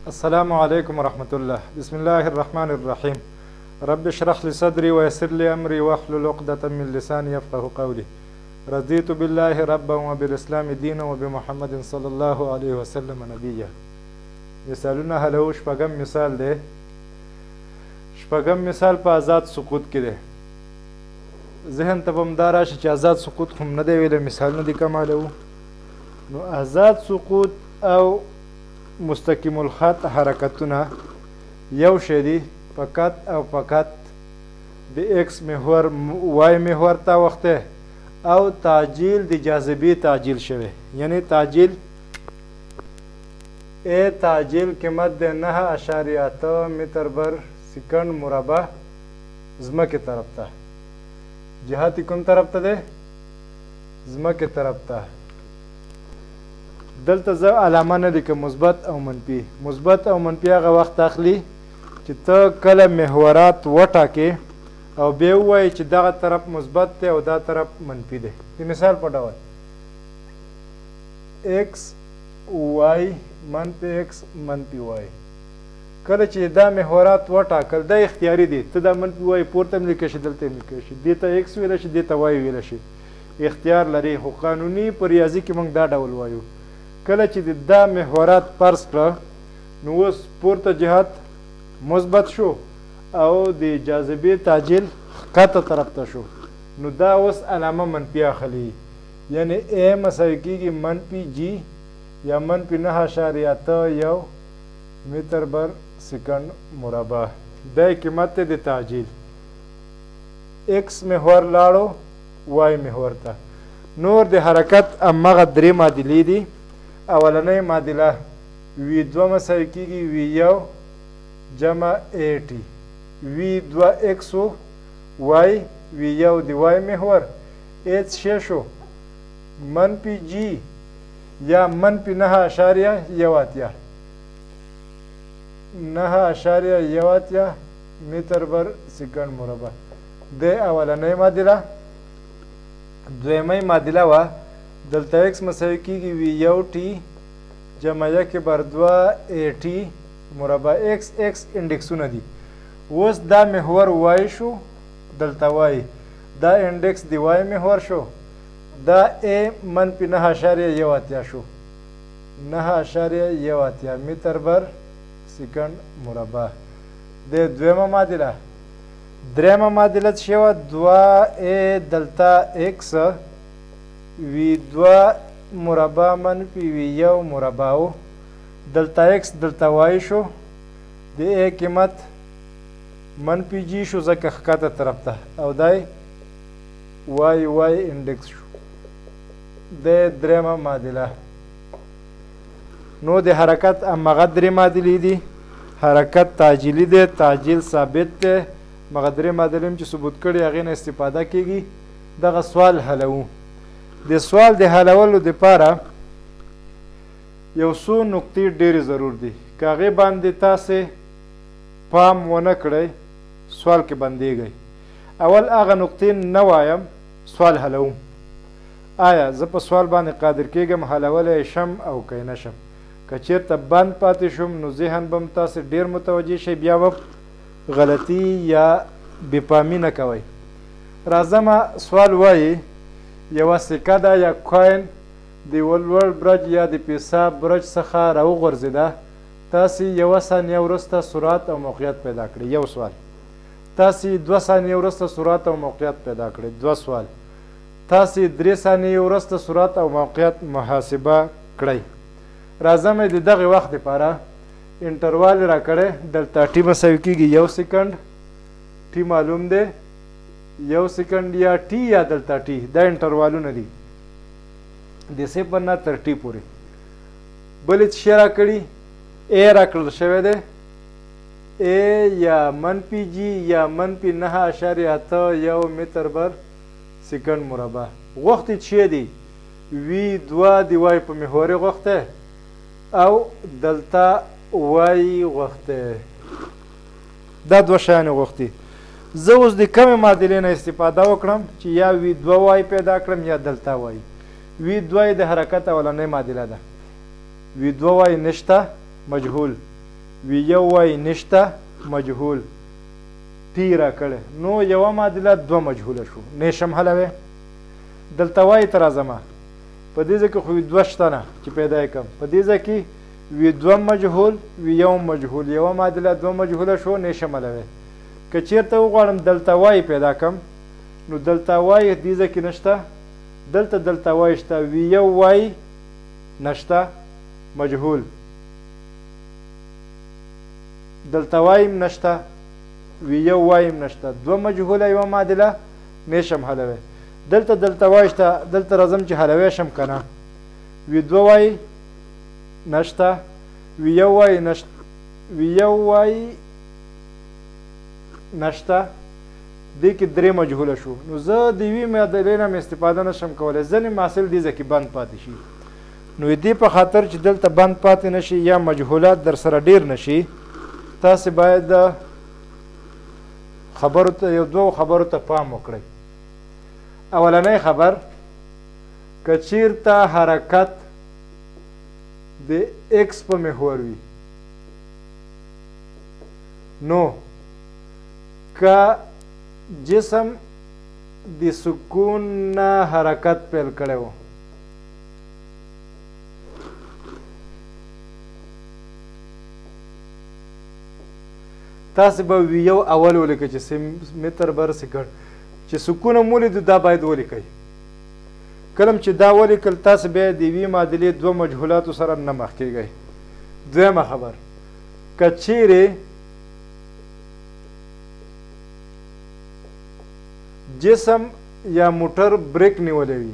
السلام علیکم ورحمة الله. بسم الله الرحمن الرحیم. رب اشرح لي صدري ويسر لي امري واحلل عقدة من لساني يفقه قولي. رضيت بالله ربا وبالاسلام دينا وبمحمد صلى الله عليه وسلم نبيا. مثالونه حلوو. شپږم مثال دی. شپږم مثال په آزاد سقوط کې دی. ذهن ته به هم دا راشي چې آزاد سقوط هم نه دی ویلی، مثالونه دې کم حلوو. نو آزاد سقوط او مستقیم الخط حرکتونه یو شی دي، فقط او فقط د ایکس محور وای محور ته وخته او تعجیل د جاذبې تعجیل شوی، یعنی تعجیل ای تعجیل قیمت د 9.8 متر بر سیکنډ مربع ځمکې طرف ته. جهت یې کوم طرف ته دی؟ ځمکې طرف ته. دلته زه علامه نه لیکم مثبت او منفي. مثبت او منفي هغه وخت اخلي چې ته کله محورات وټاکې او بیا ووایې چې دغه طرف مثبت دی او دا طرف منفي دی. د مثال په ډول ایکس وای منفي ایکس منفي وای، کله چې دا محورات وټاکل دا اختیاري دی، ته دا منفي وای پورته هم لیکلی شي، دلته هم لیکلی شي، دې ته ایکس ویلی شي، دې ته وای ویلی شي، اختیار لري. خو قانوني په ریاضي کې موږ دا ډول وایو، کله چې دا محورات فرض کړه نو اوس پورته جهت مثبت شو او د جاذبې تعجیل ښکته طرف ته شو، نو دا اوس علامه منفي اخلي، یعنی ای مساوي کېږي منفي جی یا منفي 9.81 متر بر سیکنډ مربع. دا یې قیمت دی د تعجیل. ایکس محور لاړو وای محور ته. نور د حرکت هماغه درې معادلې دي. اولنۍ معادله وی دوه مساوي کېږي وی یو جمع ای ټي، وی دوه ایکس و وای، وی یو د وای محور، ای څه شی شو؟ منفي جی یا منفي 9.81، 9.81 متر بر سیکنډ مربع. د اولنۍ معادله. دویمۍ معادله وه دلته ایکس مساوي کېږي وی یو ټي جمع یک بر دوه ای ټي مربع. ایکس ایکس انډکسونه دي. اوس دا محور وای شو، دلته وای، دا انډکس د وای محور شو، دا ای منفي 9.81 شو، 9.81 متر بر سیکنډ مربع. د دویمه معادله. درېیمه معادله څه شی وه؟ دوه ای دلته ایکس وی دوه مربع منفي وی یو مربع و، دلته ایکس دلته وای شو، د ای قیمت منفي جی شو ځکه ښکته طرف ته، او دی وای وای انډکس شو. د درېیمه معادله. نو د حرکت هماغه درې معادلې دي. حرکت تعجیلي دی، تعجیل ثابت دی، مغه درې معادلې هم چې ثبوت کړي هغې نه استفاده کېږي. دغه سوال حلوو. د سوال د حلولو دپاره یو څو نقطې ډېرې ضرور دي، که هغې باندې تاسې پام ونه کړئ سوال کې بندېږئ. اول هغه نقطې نه وایم، سوال حلوم. آیا زه په سوال باندې قادر کېږم، حلولی شم او که نه شم؟ که چېرته بند پاتې شوم نو ذهن به هم تاسې ډېر متوجه شئ، بیا به غلطي یا بېپامي نه کوئ. راځمه سوال وایي یوه سکه ده یا کوین د یوه لوړ برج یا د پیسا برج څخه راوغورځېده، تاسې یوه ثانیه وروسته سرعت او موقعیت پیدا کړئ. یو سوال. تاسې 2 ثانیې وروسته سرعت او موقعیت پیدا کړئ. دوه سوال. تاسې 3 ثانیې وروسته سرعت او موقعیت محاسبه کړئ. راځم د دغې وخت دپاره انټروال یې راکړی، دلته ټي مساوي کېږي 1 سیکنډ، ټي معلوم دی 1 سیکنډ یا ټي یا دلته ټي، دا انټروالونه دي د 0 نه تر ټي پورې. بلې څه شی راکړي؟ ای راکړل شوی دی، ای یا منفي جی یا منفي 9.81 متر بر سیکنډ مربع. غوښتي څه شی دي؟ وی دوه د وای په محور یې غوښتی او دلته وای غوښتی، دا دوه شیان یې غوښتي. زه اوس د کمې معادلې نه استفاده وکړم چې یا وی دوه وای پیدا کړم یا دلته وای. وی دوه د حرکت اولنۍ معادله ده، وی دوه وای نشته، مجهول. وی یو وای نشته، مجهول ټي راکړی. نو یوه معادله دوه مجهوله شو، نشم حلوی. دلته وای ته راځم، په دې ځای کې خو وی دوه شته نه چې پیدا یې کړم، په دې ځای کې وی دوه مجهول، وی یو مجهول، یوه معادله دوه مجهوله شو، نشم حلوی. که چېرته وغواړم دلته وای پیدا کړم، نو دلته وای دې ځای کې نشته، دلته دلته وای شته، وی یو وای نشته، مجهول، دلته وای هم نشته، وی یو وای هم نشته، دوه مجهوله یوه معادله نشم حلوی. دلته دلته وای شته، دلته راځم چې حلوی شم که نه، وی دوه وای نشته، وی یو وای نشته، وی یو وای نشته، دې کې درې مجهوله شو. نو زه د یوې معادلې نه مې استفاده نشم کولی، ځینې محصل دې ځای کې بند پاتې شي. نو دې په خاطر چې دلته بند پاتې نه شي یا مجهولات در سره ډېر نه شي، تاسې باید خبرو ته یو دوو خبرو ته پام وکړئ. اولنی خبر، که چیرته حرکت د ایکس په محور وي، نو که جسم د سکون نه حرکت پیل کړی و، تاسې به وی یو اول ولیکئ چې متر بر سیکنډ، چې سکون هم ولیدو دا باید ولیکئ. کله چې دا ولیکل تاسې بیا د یوې معادلې دوه مجهولاتو سره نه مخ کېږئ. دویمه خبر، که چیرې جسم یا موټر بریک نیولی وي،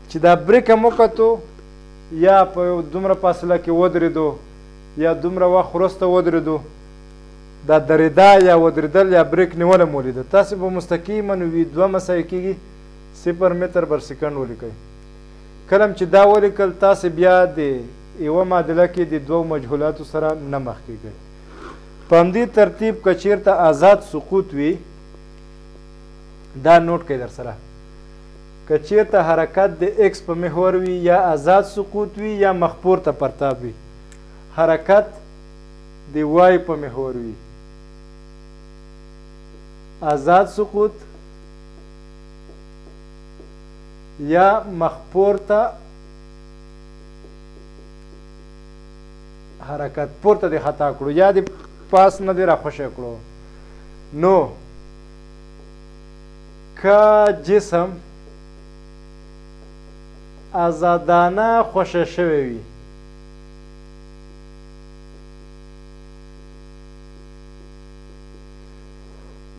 چې دا بریک هم وکتو یا په یو دومره فاصله کې ودرېدو یا دومره وخت وروسته ودرېدو، دا درېدا یا ودرېدل یا بریک نیول هم ولیده، تاسې به مستقیما وي دوه مساوي کېږي صفر متر بر سیکنډ ولیکئ. کله چې دا ولیکل تاسې بیا د یوه معادله کې د دوو مجهولاتو سره نه مخ کېږئ. په همدې ترتیب که چیرته آزاد سقوط وي، دا نوټ کړئ در سره، که چیرته حرکت د ایکس په محور وي یا آزاد سقوط وي یا مخ پورته پرتاب وي، حرکت د وای په محور وي، آزاد سقوط یا مخ پورته حرکت، پورته د خطا کړو یا د پاس نه دی راخوشی کړو، نو که جسم آزادانه خوشی شوی وي،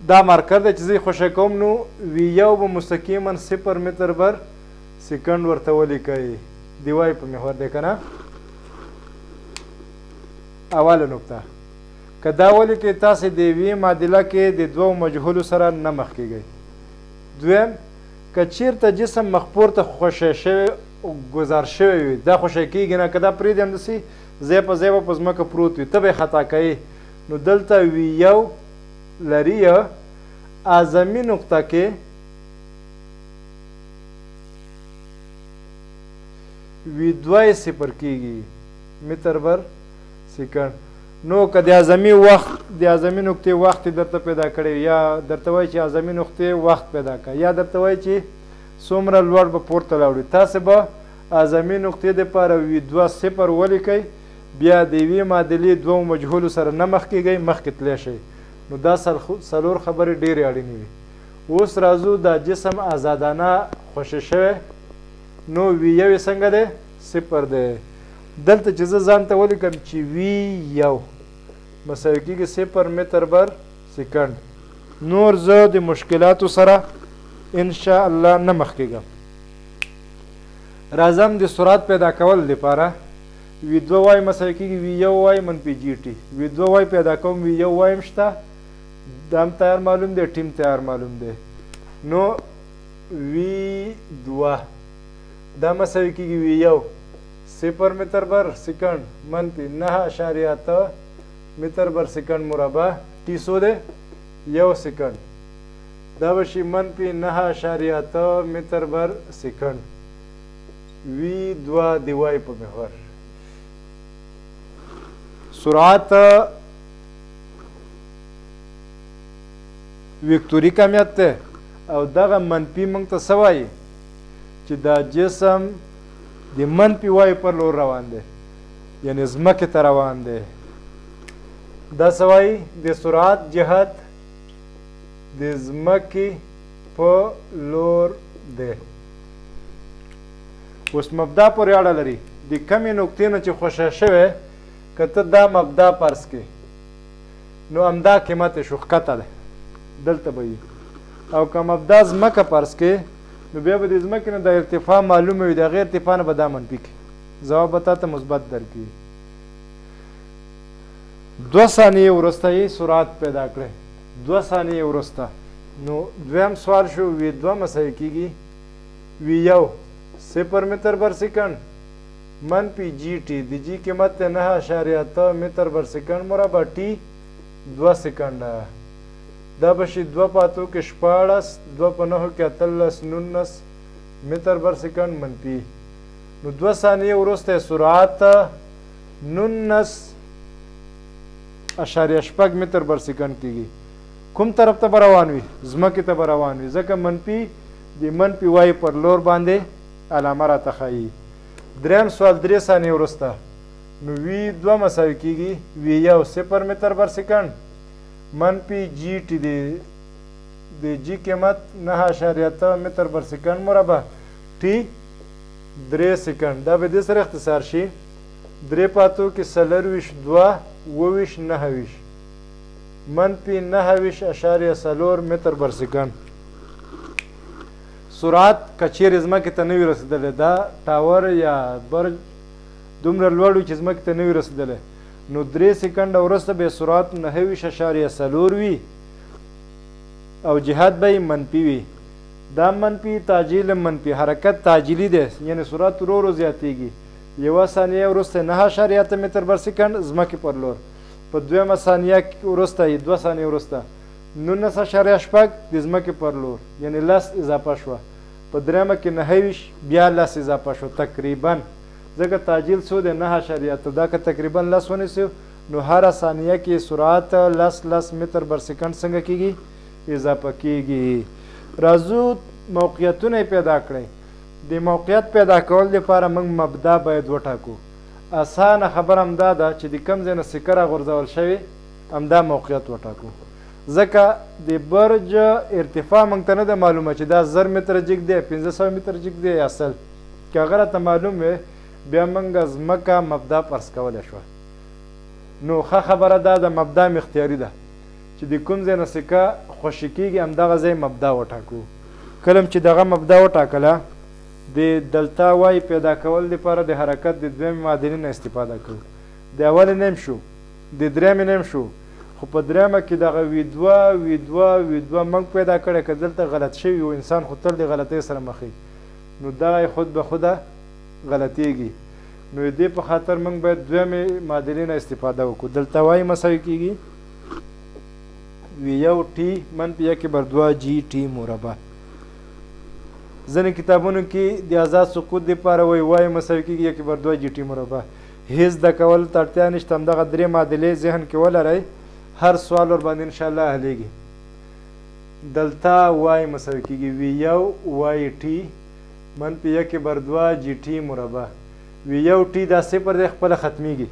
دا مارکر دی چې زه یې خوشی کوم، نو وی یو به مستقیما صفر متر بر سیکنډ ورته ولیکئ، د وای په محور دی که نه. اوله نقطه، که دا ولیکئ تاسې د یوې معادله کې د دوو مجهولو سره نه مخ کېږئ. دویم، که چیرته جسم مخ پورته خوشی شوی ګذار شوی وي، دا خوشی کېږي نه، که دا پرېږدي همداسې ځای په ځای به په ځمکه پروت وي، ته به یې خطا کوې. نو دلته وی یو لري اعظمي نقطه کې وی دوه یې صفر کېږي متر بر سیکنډ. نو که د اعظمي وخت د اعظمي نقطې وخت درته پیدا کړی، یا درته وایي چې اعظمي نقطې وخت پیدا کړه، یا درته وایي چې څومره لوړ به پورته لاړ، تاسې به اعظمي نقطې دپاره وی دوه صفر ولیکئ، بیا د یوې معادلې دوو مجهولو سره نه مخ کېږئ، مخکې تللی شئ. نو دا څلور خبرې ډېرې اړینې وي. اوس راځو دا جسم آزادانه خوشی شوی، نو وی یو یې څنګه دی؟ صفر دی. دلته چې زه ځان ته ولیکم چې وی یو مساوي کېږي صفر متر بر سیکنډ، نور زه د مشکلاتو سره انشاءالله نه مخ کېږم. راځم د سرعت پیدا کول دپاره، وی دوه وای مساوي کېږي وی یو وای منفي جی ټي. وی دوه وای پیدا کوم، وی یو وای هم شته، دا هم تیار معلوم دی، ټیم تیار معلوم دی. نو وی دوه دا مساوي کېږي وی یو صفر متر بر سیکنډ منفي 9.8 متر بر سیکنډ مربع، ټي څو دی؟ یو سیکنډ، دا به شي منفي 9.8 متر بر سیکنډ. وی دوه د وای په محور. سرعت وکتوري کمیت دی او دغه منفي موږ ته څه وایي؟ چې دا جسم د منفي وای پر لور روان دی، یعنې ځمکې ته روان دی. دا څه وایي؟ د سرعت جهت د ځمکې په لور دی. اوس مبدا پورې اړه لري، د کمې نقطې نه چې خوښه شوی، که ته دا مبدا فرض کړې نو همدا قیمت یې شو، ښکته دی، دلته به وي. او که مبدا ځمکه فرض کړې نو بیا به د ځمکې نه د ارتفاع معلومه وي، د هغې ارتفاع نه به دا منفي کړي، ځواب به تا ته مثبت درکړي. 2 ثانیې وروسته یې سرعت پیدا کړی، 2 ثانیې وروسته. نو دویم سوال شو، وی دوه مساوي کېږي وی یو 0 متر بر سیکنډ منفي جی ټي، د جی قیمت دی 9.8 متر بر سیکنډ مربع، ټي 2 سیکنډه. دا به شي 2 په 8 کې 16، 2 په 9 کې 18، 19 متر بر سیکنډ منفي. نو 2 ثانیې وروسته سرعت 19.6 متر بر سیکنډ کېږي. کوم طرف ته به روان وي؟ ځمکې ته به روان وي، ځکه منفي د منفي وای پر لور باندې علامه راته ښایي. دریم سوال 3 ثانیې وروسته، نو وی دوه مساوي کېږي وی یو 0 متر بر سیکنډ منفي جی ټي، د جی قیمت 9.8 متر بر سیکنډ مربع، ټي 3 سیکنډ. دا به دې سره اختصار شي، 3 په 8 کې 24، 2 27، 29 منفي 29.4 متر بر سیکنډ. سرعت که چیرې ځمکې ته نه وي رسېدلی، دا ټاور یا برج دومره لوړ وي چې ځمکې ته نه وي رسېدلی، نو 3 سیکنډه وروسته به سرعت 29.4 وي او جهت به یې منفي وي. دا منفي تعجیل منفي حرکت تعجیلي دی، یعنې سرعت ورو ورو زیاتېږي. 1 ثانیه وروسته 9.8 متر بر سیکنډ ځمکې پر لور، په دویمه ثانیه وروسته یې 2 ثانیې وروسته 19.6 د ځمکې پر لور، یعنې 10 اضافه شوه. په درېیمه کې 29 بیا 10 اضافه شو تقریبا، ځکه تعجیل څو دی 9.8، دا که تقریبا 10 ونیسو نو هره ثانیه کې سرعت 10 متر بر سیکنډ څنګه کېږي؟ اضافه کېږي. راځو موقعیتونه یې پیدا کړئ. د موقعیت پیدا کول دپاره موږ مبدا باید وټاکو. اسانه خبره همدا ده چې د کوم ځای نه سکه راغورځول شوې همدا موقعیت وټاکو، ځکه د برج ارتفاع موږ ته نه ده معلومه چې دا 1000 متره جګ دی، 500 متره جګ دی یا 100. که هغه راته معلوم وي بیا موږ ځمکه مبدا فرض کولی شوه. نو ښه خبره دا ده، مبدا مې اختیاري ده چې د کوم ځای نه سکه خوشې کېږي همدغه ځای مبدا وټاکو. کله چې دغه مبدا وټاکله، د دلتا وای پیدا کول دپاره د حرکت د دویمې معادلې نه استفاده کوو. د اولې نه هم شو، د درېیمې نه هم شو، خو په درېیمه کې دغه وی دوه وی دوه وی دوه موږ پیدا کړی، که دلته غلط شوي و، انسان خو تل د غلطۍ سره مخ وي، نو دغه یې خود به خوده غلطېږي. نو د دې په خاطر موږ باید دویمې معادلې نه استفاده وکړو. دلته وای مساوي کېږي وی یو ټي منفي 1 بر 2 جی ټي مربع. ځینې کتابونو کې د ازاد سقوط دپاره وایي وای مساوي کېږي 1 بر 2 جی ټي مربع. هېڅ د کولو ته اړتیا نشته، همدغه 3 معادلې ذهن کې ولرئ، هر سوال ورباندې انشاءالله حلېږي. دلتا وای مساوي کېږي وی یو وای ټي منفي 1 بر 2 جی ټي مربع. وی یو ټي دا صفر دی، خپله ختمېږي،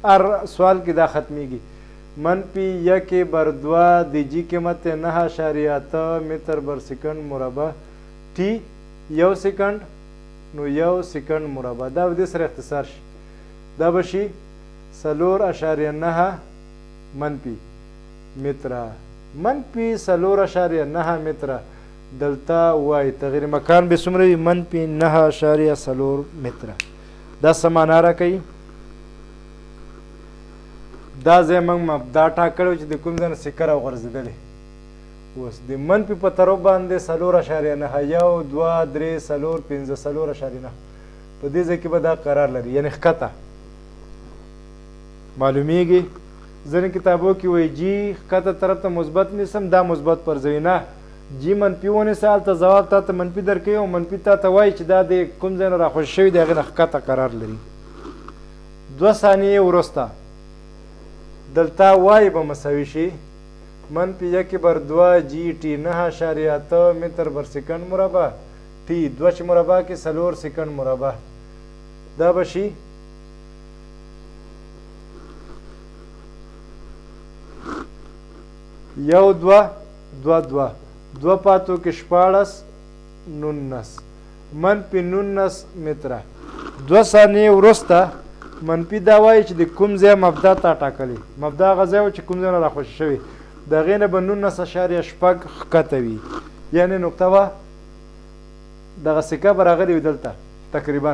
هر سوال کې دا ختمېږي. منفي 1 بر 2 د جی قیمت دی 9.8 متر بر سیکنډ مربع، ټي 1 سیکنډ، نو 1 سیکنډ مربع. دا به دې سره اختصار شي، دا به شي 4.9 منفي متره، منفي 4.9 متره. دلتا وای تغییر مکان به څومره وي؟ منفي 9.4 متره. دا څه معنا راکوي؟ دا ځای موږ مبدا ټاکلی چې د کوم ځای نه سکه راغورځېدلې. اوس د منفي په طرف باندې 4.9، 1 2 3 4 5 4.9 په دې ځای کې به دا قرار لري، یعنې ښکته معلومیږي. ځینې کتابو کې وایي جی ښکته طرف ته مثبت نیسم، دا مثبت پر ځای نه، جي منفي ونیسه، هلته ځواب تا ته منفي درکوي او منفي تا ته وایي چې دا د کوم ځای نه راخوشې شوي د هغې نه ښکته قرار لري. 2 ثانیې وروسته دلتا وای به مساوي شي منفي 1/2 جي ټي 9.8 متر بر سیکنډ مربع ټي 2 چې مربع کې 4 سیکنډ مربع، دا به شي 1 2 2 2 2 پاتو کې 16 19 منفي 19 متره. 2 ثانیې وروسته منفي دا وایي چې د کوم ځای مبدا تا ټاکلې، مبدا هغه ځای و چې کوم ځای نه راخوشې شوې، د هغې نه به 19.6 ښکته وي، یعنې نقطه وه دغه سکه به راغلې وي دلته تقریبا.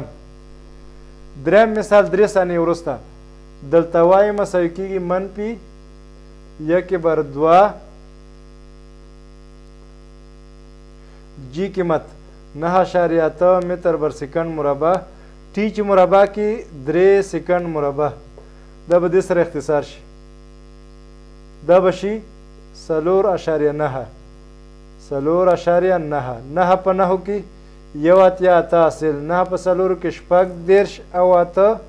دریم مثال 3 ثانیې وروسته دلته وایي مساوي کېږي منفي 1/2 جي قیمت 9.8 متر بر سیکنډ مربع ټي چې مربع کې 3 سیکنډ مربع، دا به دې سره اختصار شي، دا به شي 4.9 4.9 9 په 9 کې 1.8 حاصل، 9 په 4 کې 36 او 8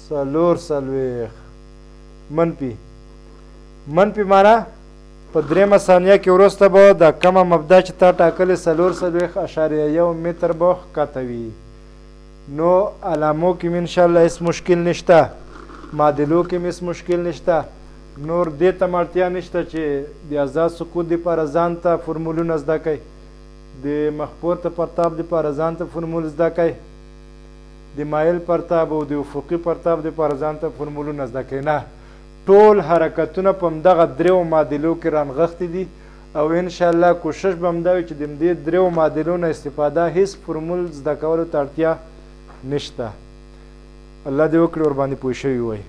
44 منفي. منفي معنا په 3 ثانیه کې وروسته به دا کمه مبدا چې تا ټاکلې 44.1 متر به ښکته وي. نو علامو کې مې انشاءالله هېڅ مشکل نشته، معادلو کې مې هېڅ مشکل نشته، نور دې ته اړتیا نشته چې د ازاد سقوط دپاره ځان ته فرمولونه زده کړئ، د مخ پورته پرتاب دپاره ځان ته فرمول زده کړئ، د مایل پرتاب او د افقي پرتاب دپاره ځان ته فرمولونه زده کړئ. نه، ټول حرکتونه په همدغه 3 معادلو کې رانغښتي دي او انشاءالله کوشش به همدا وي چې د همدې 3 معادلو نه استفاده هېڅ فرمول زده کولو ته اړتیا نشته. الله دې وکړي ورباندې پوه شوي وای.